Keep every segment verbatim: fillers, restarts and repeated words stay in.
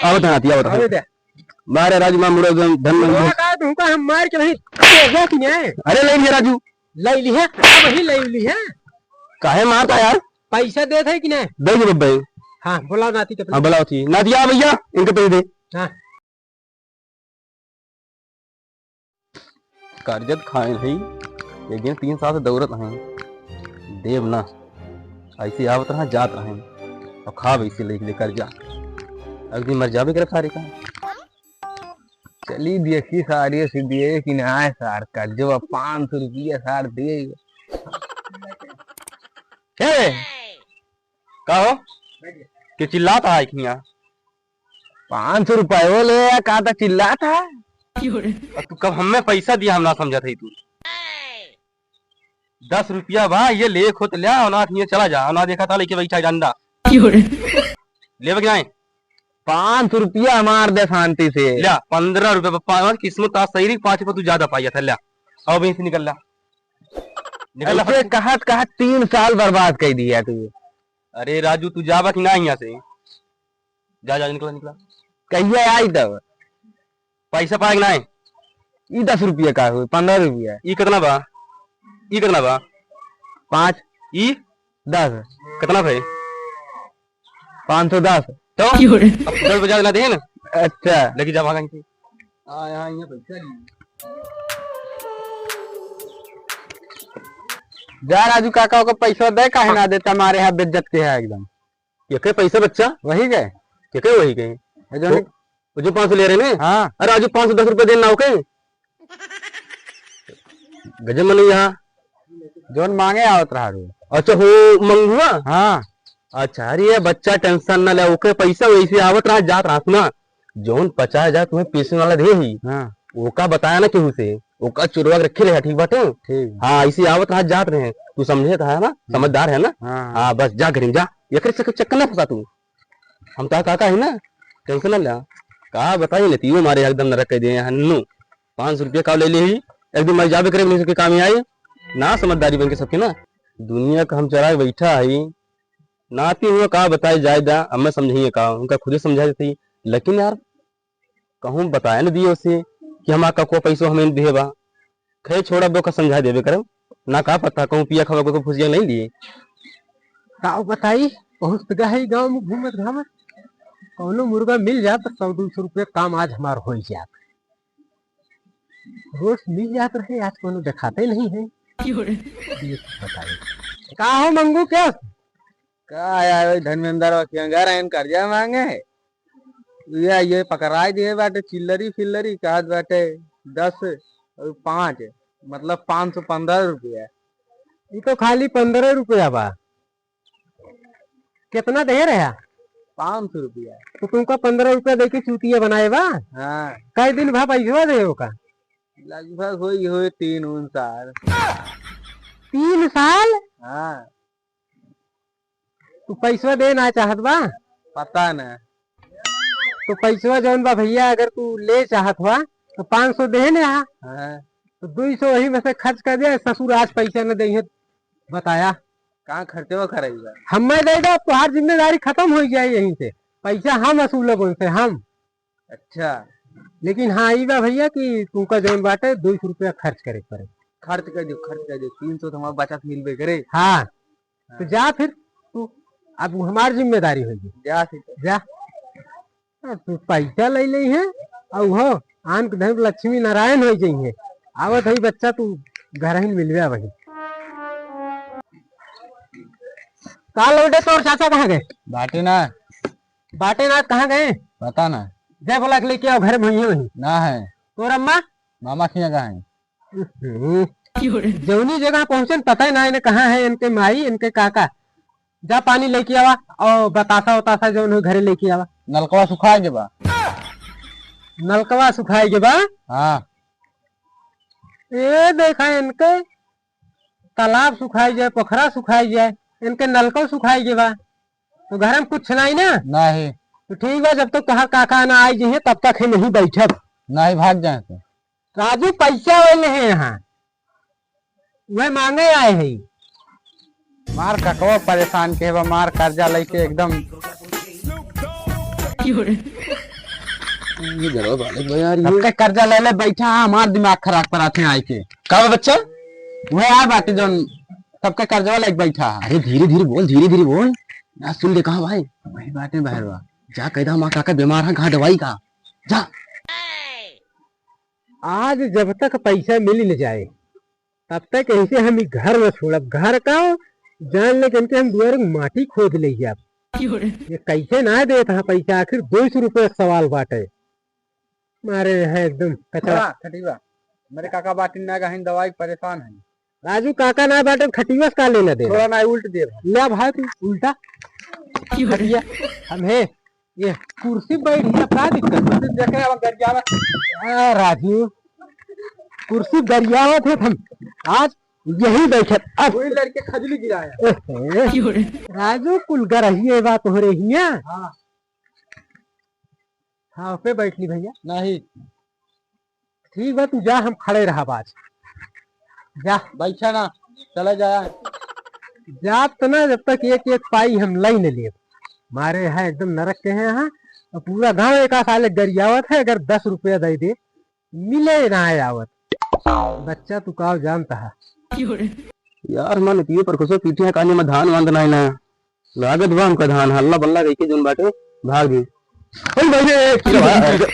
आवत है, आवत है। अरे दे। मारे राजू, मार मुड़ो एकदम धन में। का तुमका हम मार के नहीं, ले गया कि नहीं? अरे ले लिया राजू। ले लिया, अब ही ले लिया। काहे मारता यार? पैसा देत है कि नहीं? दे दे बब्बे। हाँ, बुलाओ नाती के। हाँ, बुलाओ थी। नाती आ भैया, इनके पैसे दे। हाँ। कर्जा त खाए नहीं, एक दिन तीन साल से दौड़त हैं, देब ना, ऐसे आवत रहा, जात रहे, और खाब ऐसे ले, ले कर्जा, एक दिन मर जाबे करे सारे का। चली देखी सारे से दिए कि ना है सार, कर्जवा पाँच सौ रुपया सार दिए। हे, का हो? के चिल्लात है हियाँ? पाँच सौ रुपये वो ले या, का ता चिल्लात है? और तू कब हमें पैसा दिया, हम ना समझत है तू। दस रुपया बा, ये ले खुद ले, और ना ये चला जा, और ना देखा था लेके बैठा डंडा। लेवे के जाए? पाँच सौ रुपया हमार दे शांति से। ले, पन्द्रह रुपया बा, पा-, किस्मत आज सही रही, पाँच रुपया तू ज्यादा पाया था, ले। अब यहीं से निकल ला। निकल ला ऐसे फट से। कहत, कहत तीन साल बर्बाद कर दिया तू। अरे राजू, तू जाबा कि ना यहाँ से? जा, जा, निकला, निकला। कहिया आई तब? पैसा पाए कि नाहीं? ई दस रुपया का होई? पन्द्रह रुपया। ई कितना बा? ई कितना बा? पाँच। ई? दस। कितना भई? पाँच सौ दस। तो? क्यों रे? अब दस बजा देना देन। अच्छा। लेके जा भागा इनके। आ, यहाँ, यहाँ पैसा नहीं। जा राजू काका, ओकर पैसा दे, काहे ना देता, मारे है बेइज्जत के है एकदम। ये के पैसा बच्चा? वही के? ये के वही के? ये जो वो, वो जो पाँच सौ ले रहे ने? हाँ। अरे, राजू, पाँच सौ दस रुपये देना, ओके? गजब मनई यहाँ। जोन मांगे आवत रहा रो। अच्छा, हो मंगुआ? हाँ। अच्छा, अरे, ये बच्चा tension ना ले, ओके पैसा वैसे आवत रहा, जात रहा, सुना। जौन पचास हजार तुम्हें पीसे वाला दे ही, हाँ। ओका बताया ना केहू से, ओका चुरवा के रखे रहे, ठीक बाटे? ठीक। हाँ, इसे आवत रहा जात रहे, तू समझे था ना, हम्म। समझदार है ना? हाँ। हाँ, बस जा घरे में जा, एकरे चक्कर, चक्कर ना फंसा तू। हम तो काका है ना, tension ना ले। का बताई ना, तीनों मारे एकदम नरक कर दिए हैं, हन्नू। पाँच सौ रुपया का ले ले ही, एक दिन मैं जाबे करे, नहीं सबके काम ही आई, ना समझदारी बन के सबके ना। दुनिया का हम चला के बैठा है, नाती हुआ का बताई जाए दा, अब मैं समझाइए का, उनका खुदे समझा देती, लेकिन यार, कहूँ बताए न दिए उसे कि हमार कको पैसो हमें दिहे बा। खैर छोड़ा, अब ओका समझा देबे करब। ना का पता, कहूँ पिया खावा को फुसिया नहीं लिए। का बताई, बहुत गहरी गाँव में घूमत घामत कौनो मुर्गा मिल जात तो सौ दो सौ रुपया काम आज हमार हो जात। रोज मिल जात रहे, आज कौनो देखाते नहीं है। क्यों रे? ये तो बताई। का हो मंगू, क्या? का यार, वही धर्मेंद्र वकिया घर आइन कर्जा मांगे। ये, ये पकड़ाई दिए बाटे चिल्लरी फिल्लरी, कहत बाटे दस और पाँच, मतलब पाँच सौ पन्द्रह रुपया। ई तो खाली पन्द्रह रुपया बा। कितना दे रहा? पाँच सौ रुपया। तो तुमका पन्द्रह रुपया देके चूतिया बनाए बा? हाँ। कई दिन भा पैसवा दे ओका? लगभग होई, होई तीन उन साल। तीन साल? हाँ। तू पैसवा दे ना चाहत बा? पता ना। तो पैसवा जौन बा भैया, अगर तू ले चाहत बा, तो पाँच सौ दे ने आ। हाँ। तो दुई सौ वही में से खर्च कर दे, ससुर आज पैसा न दे, बताया। कहाँ खर्चवा कराई बा? हमें दे दो, अब तोहार जिम्मेदारी खत्म हो जाए यहीं से, पैसा हम वसूलब उनसे, हम। अच्छा। लेकिन हाँ, ई बा भैया कि तुमका जौन बाटे, दुई सौ रुपया खर्च करे के पड़े। खर्च कर दो, खर्च कर दो, तीन सौ तो हमारा बचत मिलबे करे। हाँ। तो हाँ। जा फिर तू, अब वो हमार जिम्मेदारी होगी। जा फिर। जा। अब तू पैसा ले ले है, और हो, आन के धन लक्ष्मी नारायण हो जाई है। आवत है बच्चा, तू घर ही मिलवे वही। का लौटे तोर चाचा कहाँ गए? बाटे ना। बाटे ना, कहाँ गए? पता ना। जय बोला के लेके आओ, घर में ही वही। ना है। तोर अम्मा? मामा खिया गए हैं। हम्म। जौनी जगह पहुँचन, पता ही ना इन्हें कहाँ है, इनके माई, इनके काका। जा पानी लेके आवा, और बतासा उतासा जौन हो घरे लेके आवा। नलकवा सुखाए के बा। नलकवा सुखाए के बा? हाँ। ए देखा इनके, तालाब सुखाई जाए, पोखरा सुखाई जाए, इनके नलको सुखाई गए बा, तो घर में कुछ नहीं ना? नहीं। तो ठीक बा, जब तक तोहार काका ना आई जइहे, तब तक हम यहीं बैठब। नहीं, भाग जाए तो। राजू, पैसा वाले हैं यहाँ, वह मांगे आए हैं। मार ककवा परेशान के बा, मार कर्जा लेके एकदम। ये गड़बड़ बालक बा यार, ये। सबके कर्जा ले ले बैठा है, हमार दिमाग खराब करात है आइके। का बा बच्चा? वह यार बाटे जौन सबके कर्जा लेके बैठा है। अरे धीरे धीरे बोल, धीरे धीरे बोल। ना सुन ले कहाँ भाई? वही बाटे बहरवा। जा कह दा हमार काका बीमार है, कहाँ दवाई का? जा। आज जब तक पैसा मिल न जाए, तब तक ऐसे हम ई घर न छोड़ब। घर का जान ले, जन के हम दुआरे माटी खोद ले जाब। ये कैसे ना देत हा पैसा, आखिर दो सौ रुपये का सवाल बाटे। मारे है एकदम कचरा। हाँ, खटिवा। मेरे काका बाटिन ना गहिन दवाई परेशान है। राजू काका ना बाटे, खटिवा से का लेना देना? थोड़ा ना उल्ट दे भाई। ले भाई तू उल्टा। खटिया। हम है, ये कुर्सी बैठ गया, का दिक्कत बा? कुर्सी देखे अब गरियावत। आ, राजू, कुर्सी गरियावत है हम। आज यही बैठे। अब वही लड़के खजली गिराया। एहे। राजू कुल गरहिए बा तोहरे हिया। हाँ। हाँ, पे बैठ ली भैया। नहीं। ठीक बा, तू जा, हम खड़े रहा बाज। जा। बैठा ना, चला जाया। जात तो ना, जब तक एक एक पाई हम लई न लेब। मारे है एकदम नरक के हैं यहाँ। और पूरा गांव एक साले गरियावत है, अगर दस रुपया दे दे, मिले ना आवत। बच्चा तू का जानता है? यार, मन पिए पर खुशो पीठे कानी में धान वान नहीं ना। लागत बा हमका धान, हल्ला बल्ला कइके जोन बाटे, भाग दी। अरे भाई रे, की बा?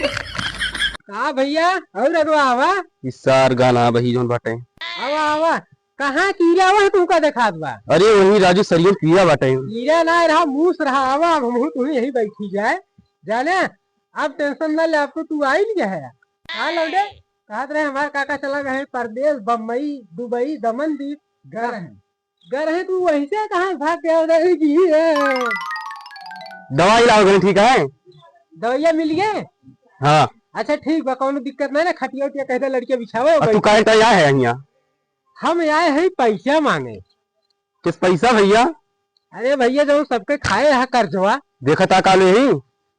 का भैया, और अगवा आवा? ई सार गाना बही जोन बाटे। आवा, आवा। कहाँ कीड़ा वह तुमका देखात बा? अरे वही राजू सरियन कीड़ा बाटे। कीड़ा ना रहा, मूस रहा। आवा, अब हमहू तू यही बैठी जाए। जाने, अब tension ना ले, अब तो तू आई नहीं है। हाँ लौंडे, कहत रहे हमार काका चला गए परदेस, बम्बई, दुबई, दमन दीप। घर है। घर है, तू वहीं से कहाँ भाग गया उधर ही की है? दवाई लाओ घर, ठीक है? दवाइया मिल गए? हाँ। अच्छा ठीक बा, कौनो दिक्कत नहीं ना, खटिया उटिया कह दे लड़किया बिछावे। और तू काहे का आया है यहाँ? हम आए हैं पैसा मांगे। किस पैसा भैया? अरे भैया, जो सबके खाए हा कर्जवा। देखा था काले ही।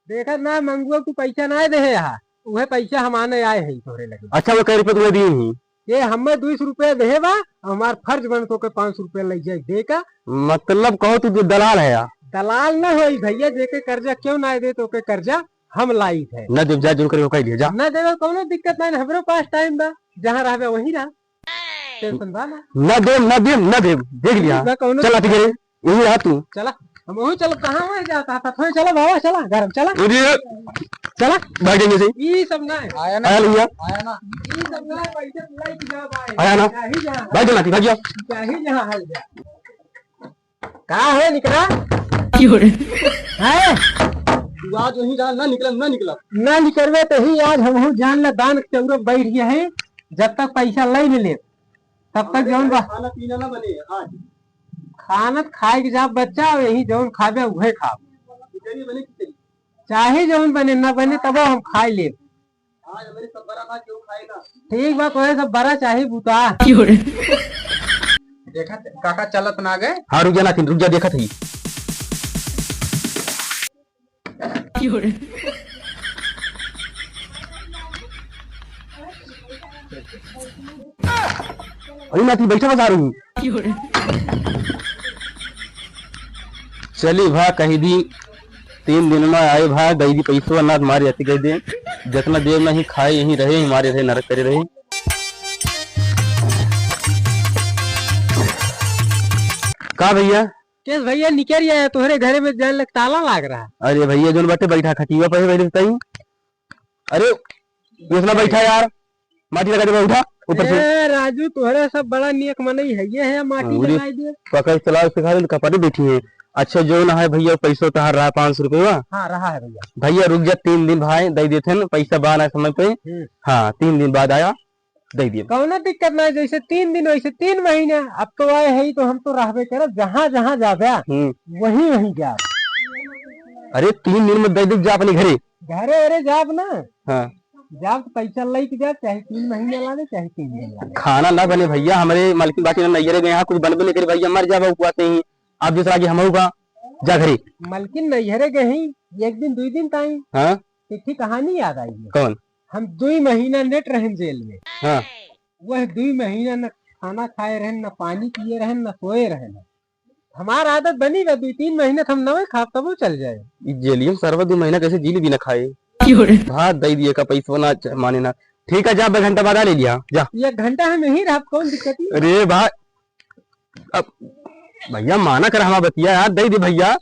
देखा ना मंगुआ, तू पैसा ना दे हा, उहे पैसा हम आने आए हैं तोरे लगे। अच्छा, वो कै रुपये तुम्हें दी ही? ये हमें दो सौ रुपया देहे बा, हमार फर्ज बन तो के पाँच सौ रुपया ले जाए दे का। मतलब कहो तू जो दलाल है यार। दलाल ना होई भैया, जेके कर्जा क्यों ना दे तो के कर्जा हम लाई थे। ना देव जा, जोन करे हो कह दिया जा। ना देवे कौनो दिक्कत नहीं, हमरो पास टाइम बा, जहाँ रहबे वहीं रह। Tension बा ना? ना देव, ना देव, ना देव, देख लिया। ठीक बा, कौनो चल, ठीक है। यही रहा तू। चला, हम वही चला, कहाँ वही जाता था? थोड़ी चला बाबा, चला, गरम, चला। अरे। चला। बैठ जाइए सही। ई सब ना है। आया ना। आया भैया। आया ना। ई सब ना है, पैसे पूरा ही खिलाफ आए। आया ना। चाहे जहाँ बैठ जाना थी, भाग जाओ। चाहे जहाँ है जा। का है निकला? क्यों रे? है? तू आज वहीं रहा, ना निकला, ना निकला। ना निकलबे तो ही आज हमहू जान ला दान के चौरा बैठ गया है। जब तक पैसा ले न ले, तब तक जौन बा खाना पीना ना बने आज। खाना त खाए के जा बच्चा, यही जौन खाबे उहे खाब। खिचड़ी बने खिचड़ी। चाहे जौन बने ना बने, तबो हम खाए लेब। आज हमरे सब बड़ा बा, केहू खाए ना। ठीक बा, तोहे सब बड़ा चाही बूता। देखत काका चलत ना गए। हाँ, रुक जा नाथिन, रुक जा, देखत ही। अरे नाती, बैठा बता रही। चली भा, कही दी, तीन दिन में आए भा, दई दी पैसवा, ना मारे अति कह दे। जितना देर नहीं खाए, यहीं रहे, मारे रहे, नरक करे रहे। का भैया? केस भैया निकल आया, तोहरे घरे में जान लग ताला लाग रहा। अरे भैया, जोन बाटे बैठा खटिया पे है, पहले बताई। अरे, उसमें बैठा यार, माटी लगा दे, उठा ऊपर से। ए, राजू, तोहरे सब बड़ा नियक मनई है, ये है माटी हाँ, उरे लगाई दे। पकड़ चलाओ, सिखा दे, कपड़े बैठी है। अच्छा, जो ना है भैया, पैसो तहार रहा पाँच सौ रुपया। हाँ, रहा है भैया। भैया, रुक जा, तीन दिन भाई, दे देते हैं ना, पैसा बा ना समय पे। हम्म। हाँ, तीन दिन बाद आया, दे दिए। कौनो दिक्कत ना है, जैसे तीन दिन वैसे तीन महीने। अब तो आए है तो हम तो रहबे करब, जहाँ जहाँ जाबे हम्म। वहीं वहीं जाब। अरे तीन दिन में दे दे जा अपने घरे। घरे अरे जाब ना। हाँ। जाब तो पैसा लेके जाब, चाहे तीन महीने लागे चाहे तीन दिन लागे। खाना ना बने भैया, हमारे मालकिन बाटी ना नैहरे गए, यहाँ कुछ बनबे नहीं करे भैया, मर जाबे उपवास ही। आप दूसरा आगे हम होगा, जा घरे। मालकिन नैहरे गए ही, एक दिन दुई दिन ताई। हाँ। एक ठे कहानी याद आई है। कौन? हम दुई महीना नेट रहन जेल में। हाँ। वह दुई महीना न खाना खाए रहन, न पानी पिए रहन, न सोए रहन। हमार आदत बनी बा, दुई तीन महीना त हम नवे खाब, तबो चल जाए। ई जेलियम सरवा दुई महीना कैसे जी ली बिना खाए? भा, दइ दिए का पैसवा ना च-, माने ना। ठीक है, जा, आधा घंटा बाद आ ले लिया, जा। एक घंटा हम यहीं रहब, कौन दिक्कत है? अरे भा, अब भइया माना कर हमार बतिया यार, दइ दे भइया।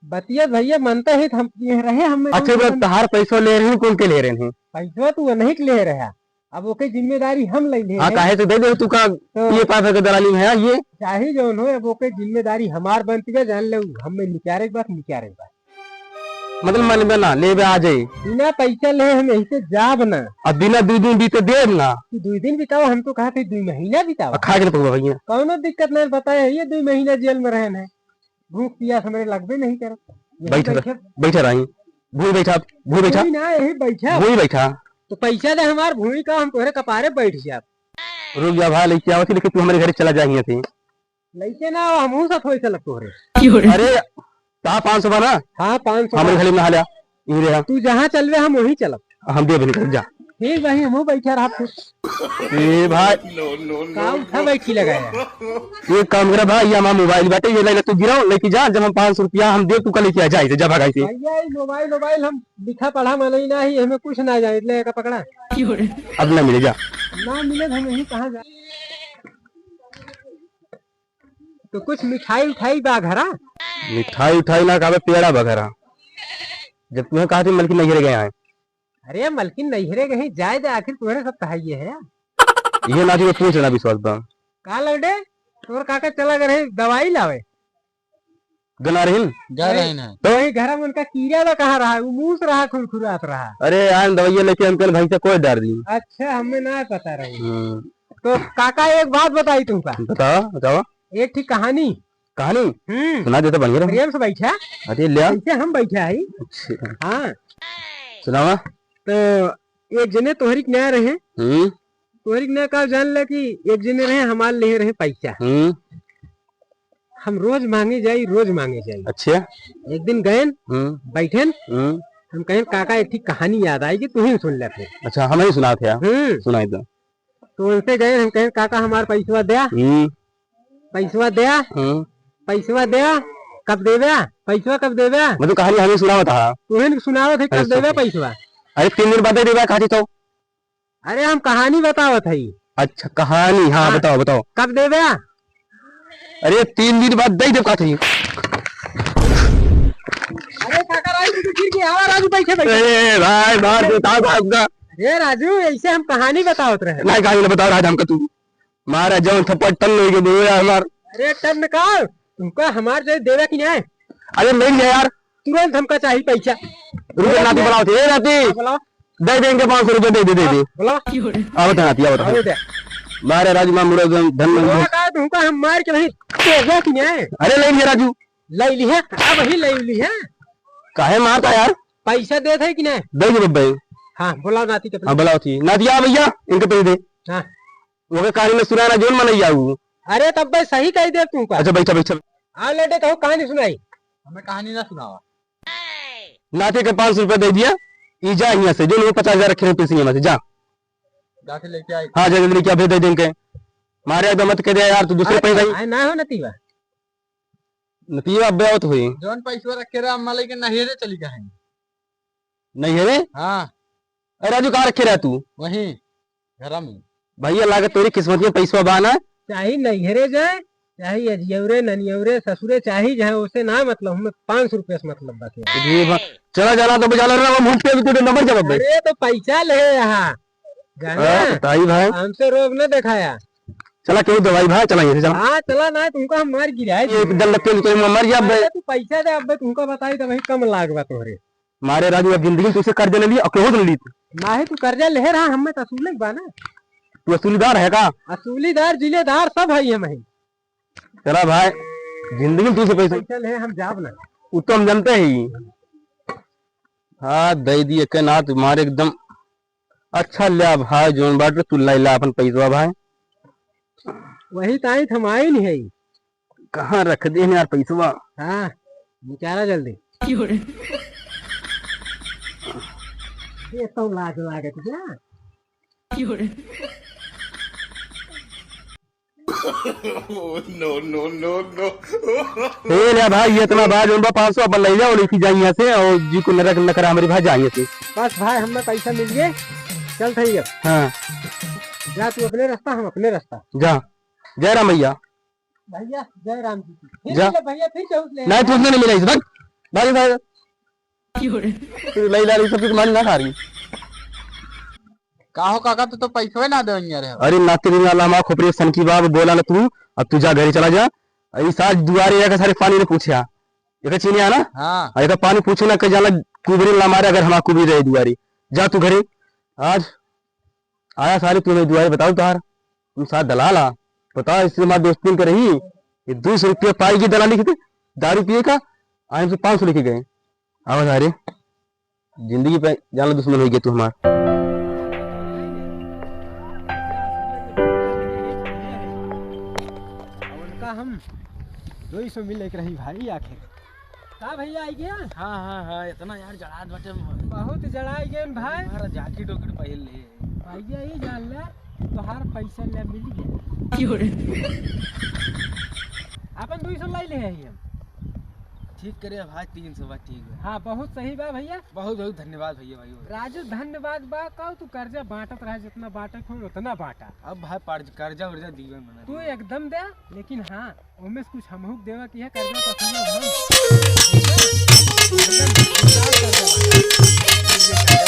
बतिया भइया मनता है तो हम ये रहे, हम अच्छा, बस तहार पैसवा ले रहे हैं, कौन के ले रहे हैं? पैसवा तू नहीं के ले रहा, अब ओके जिम्मेदारी हम ले ले हाँ, हैं। काहे से दे दे तू का तो ये पाप है के दलाली में है ये? चाहे जौन हो, अब ओके जिम्मेदारी हमार बनती है, जान ले, हमें निकारे के बाद, निकारे के बाद। मतलब मन में ना लेबे आ जाई। बिना पैसा ले हम यहीं से जाब ना। अब बिना दुइ दिन बीते देब ना। तू दुइ दिन बिताओ, हम तो कहा थे दुइ महीना बिताओ। आ, खा के तो भइया। कौनो दिक्कत नहीं, बताए है ये दुइ महीना जेल में रहन है। भूख पियास हमरे लगबे नहीं करत। यहीं बैठ रह, बैठे। बैठे रही। भूई बैठा, भूई बैठा। भूई ना, यहीं बैठा। भूई बैठा। तो पैसा दे हमार, भूई का हम तोहरे कपारे बैठ जाब। रुक जा भाई, लेके आवत ही, लेकिन तू हमरे घरे चला जा हियां से। लइके ना आओ, हमहू साथ होई चलब तोहरे। अरे, कहा पाँच सौ बा ना? हाँ, पाँच सौ हमरे बा। घरे में नहा लिया। यहीं रहा। तू जहाँ चलबे, हम वहीं चलब। हम देबे नहीं करब, जा। ठीक भाई, हमहू बैठा रहा खुश। ए भाई। का उठा बैठी लगा है? एक काम करा भाई, ये हमार मोबाइल बाटे, ये ले, ले तू गिराओ, लेके जा, जब हम पाँच सौ रुपया हम देब, तू का लेके आ, जा इसे, जा भगा इसे। भैया, ये मोबाइल, मोबाइल हम लिखा पढ़ा मनई ना ही, हमें कुछ ना जाने, ले का पकड़ा। अब ना मिले, जा। ना मिले, हम यहीं कहाँ जा? तो कुछ मिठाई उठाई बा घरा? मिठाई उठाई ना, कहबे पेड़ा बा घरा। जब तुम्हें कहा थी मलकिन नैहरे गए हैं। अरे मलकिन नैहरे गए जाए दे, आखिर तुम्हारे सब कहा ये है। ये ना थी, वो पूछ लेना विश्वास बा। का लौटे? तोर काका चला गए रहे दवाई लावे। गना रहिन? गा अरे, रहिन है। तो? वही घर में उनका कीड़ा बा कहाँ रहा? वो मूस रहा, खुरखुरात रहा। अरे यार, दवाइयाँ लेके हम कल भैंसा कोई डार दी। अच्छा, हमें ना पता रही। हम्म। तो काका एक बात बताई तुमका। बताओ, बताओ। एक ठीक कहानी। कहानी? हम्म। सुना देता बढ़िया रहा। प्रेम से बैठा। अरे लिया। ऐसे हम बैठा है। अच्छा। हाँ। सुनावा। तो एक जने तोहरी के न्याय रहे। हम्म। तोहरी के न्याय का जान ले कि एक जने रहे, हमार ले रहे पैसा। हम्म। हम रोज मांगे जाई, रोज मांगे जाई। अच्छा। एक दिन गएन, हम्म। बैठेन, हम्म। हम कहेन, "काका, एक ठीक कहानी याद आई कि तू ही सुन ले फिर।" अच्छा, हम ही सुनात है। हम्म। सुनाई दो। तो उनसे गएन, हम कहेन, "काका, हमार पैसवा द्या, हम्म। पैसवा द्या, हम्म। पैसवा द्या, कब देब्या, पैसवा कब देब्या?" मतलब कहानी हमें सुनावत हा। तू ही सुनावत है, "कब अरे देब्या सर। पैसवा?" अरे तीन दिन बाद दे देब्या, खाती तो। अरे हम कहानी बतावत हई। अच्छा कहानी, हाँ, हाँ। बताओ, बताओ। कब देब्या? अरे तीन दिन बाद दे दे कहत हई। अरे काका राजू, तू गिर गया। हाँ, राजू, बैठे, बैठे। ए भाई, मार देता हूँ आपका। अरे राजू, ऐसे हम कहानी बतावत रहे। नहीं, कहानी ना बताओ राज हमका तू। मारा जौन थप्पड़ टन नहीं के बोला हमार। अरे टन का? तुमका हमार जो देवे कि नहीं? अरे ले लिया यार। तुरंत हमका चाहिए पैसा। रुको, बोला नाती क्या? बुलाओ थे। ए नाती। हाँ, बुलाओ। दे देंगे पाँच सौ रुपये, दे दे, दे दे। हाँ, बुलाओ। आओ तो नाती, आओ तो। अरे दे। मारे राजू माँ मुड़ा धन, धन बोला मंगू। का तुमका हम मार के नहीं देवे कि नहीं? अरे ले लिया राजू। ले ली है, अब ही ले ली है। काहे मारता यार? पैसा देत है कि नहीं? दे दे बब्बे। हाँ, बुलाओ नाती के हाँ, पैसा। बुलाओ थी। नाती आ भैया, इनके पैसे दे। हाँ। ओके कहानी में सुना ना, जोन मनई आऊ। अरे तब बे सही कही दे तू का। अच्छा, बैठा, बैठा। हाँ, लेटे कहू कहानी सुनाई। हमें कहानी ना सुनावा। नाती के पाँच सौ रुपया दे दिया, ई जा हियां से, जोन वो पचास हजार रखे रहे पेंसिल में से, जा। जाके लेके आई। हाँ, जा जल्दी लेके आ, भेज दे इनके। मारे एकदम मत कह दे यार, तू दूसरे अरे, पैसा ही। आए ना हो नतीबा। नतीबा अब आवत हुई। जोन पैसवा रखे रहा, अम्मा लेके नैहरे चली गए हैं। नैहरे? हाँ। अरे राजू, कहाँ रखे रहा तू? वहीं, घरा में। भैया, लागे तोरी किस्मत में पैसवा बा ना। चाहे नैहरे जाए, चाहे अजियौरे, ननियौरे, ससुरे, चाहे जहाँ, उसे ना मतलब, हमें पाँच सौ रुपया से मतलब बा के। ये बा-, चला जाना तो बजा लो ना, वो मुंह पे भी तू नंबर जवाब दे। अरे तो पैसा ले यहाँ। जाना? हाँ, बताई भाई। हमसे रोब न देखाया। चला केहू दवाई भाई, चला यहाँ से, चला। हाँ, चला ना, तुमको हम मार गिराए ये दिए। दंड तेल के मर जा बे। अरे तू पैसा दे, अब तुमको बताई तो वही कम लाग बा तोहरे। मारे राजू, अब जिंदगी में तुझसे कर्जा ले लिया, अकेले हो तो ली। नाही, तू कर्जा ले रहा, हमें तो असूले बा ना। तू असूलीदार है का? असूलीदार, जिलेदार सब है ये मही। चला भाई, जिंदगी में तुझसे पैसा पैसा ले, हम जाब ना। वो तो हम जानते ही। हाँ, दे दिए के ना, तुम्हारे एकदम अच्छा ल्या भाई, जोन बाटे तू लाई ला अपन पैसवा भाई। वही ताई थमाई नहीं है। कहाँ रख दे यार पैसवा? हाँ, निकाला जल्दी। क्यों रे? ये तो लाज लागत क्या? क्यों रे? Oh, no, no, no, no। ए ले भाई, इतना बा जौन बा पाँच सौ, अपन ले जाओ, लेके जाइए यहाँ से, और जी को नरक न करा हमारे भाई, जाइए से। बस भाई, हमें पैसा मिल गए, चल ठीक है। हाँ। जा तू अपने रास्ता, हम अपने रास्ता। जा। जय राम भैया। भैया, जय राम जी की। फिर जा। मिले भैया, फिर कहूँ ले। नहीं, तुमसे नहीं मिला इस वक्त। भाई, भाई। तू ले ला, ये सब तो तुम्हारी ना खा रही। का हो काका, तू तो पैसवे ना देवनिया रहे हो। अरे नाती रे, अल्लाह माँ खोपड़ी सन की बाप बोला ना तू, अब तू जा घरे चला जा। अरे साथ दुआरे आके सारे पानी ने पूछ्या, एक चीनी आना। हाँ। अरे का पानी पूछे ना, कह जाला कुबरी ना मारे, अगर हमारा कुबरी रहे दुआरे। जा तू घरे। आज आया सारे तुम्हें दुआरे, बताओ तार, तुम साथ दलाल आ। बताओ, इससे हमारी दोस्ती कर रही, ये दो सौ रुपया पाई की दलाली की, दारू पिए का, आज हमसे पाँच सौ लेके गए। आवाज आ रही। जिंदगी पे जान लो दुश्मन हो गया तू हमार। उनका हम दो सौ मिले के रही भाई आखिर। का भैया आई गया? हाँ, हाँ, हाँ, इतना यार जड़ात बाटे। बहुत जड़ाई गए भाई। हमारा jacket उकेट पहन ले। भैया ये जान ले, तोहार पैसा ले मिल गया। क्यों रे? अपन दो सौ लाई ले है हम। ठीक करे भाई, तीन सौ बा, ठीक बा। हाँ, बहुत सही बा भैया। बहुत बहुत धन्यवाद भैया, भाई। राजू, धन्यवाद बा का, तू कर्जा बांटत रहे, जितना बांटे कोई उतना बांटा। अब भाई, पार-, कर्जा उर्जा दीवन बना तू दे। एकदम दे, लेकिन हाँ, ओमे से कुछ हमहू के देवा की है, कर्जा तो अपने हम। एकदम कर्जा बांटा।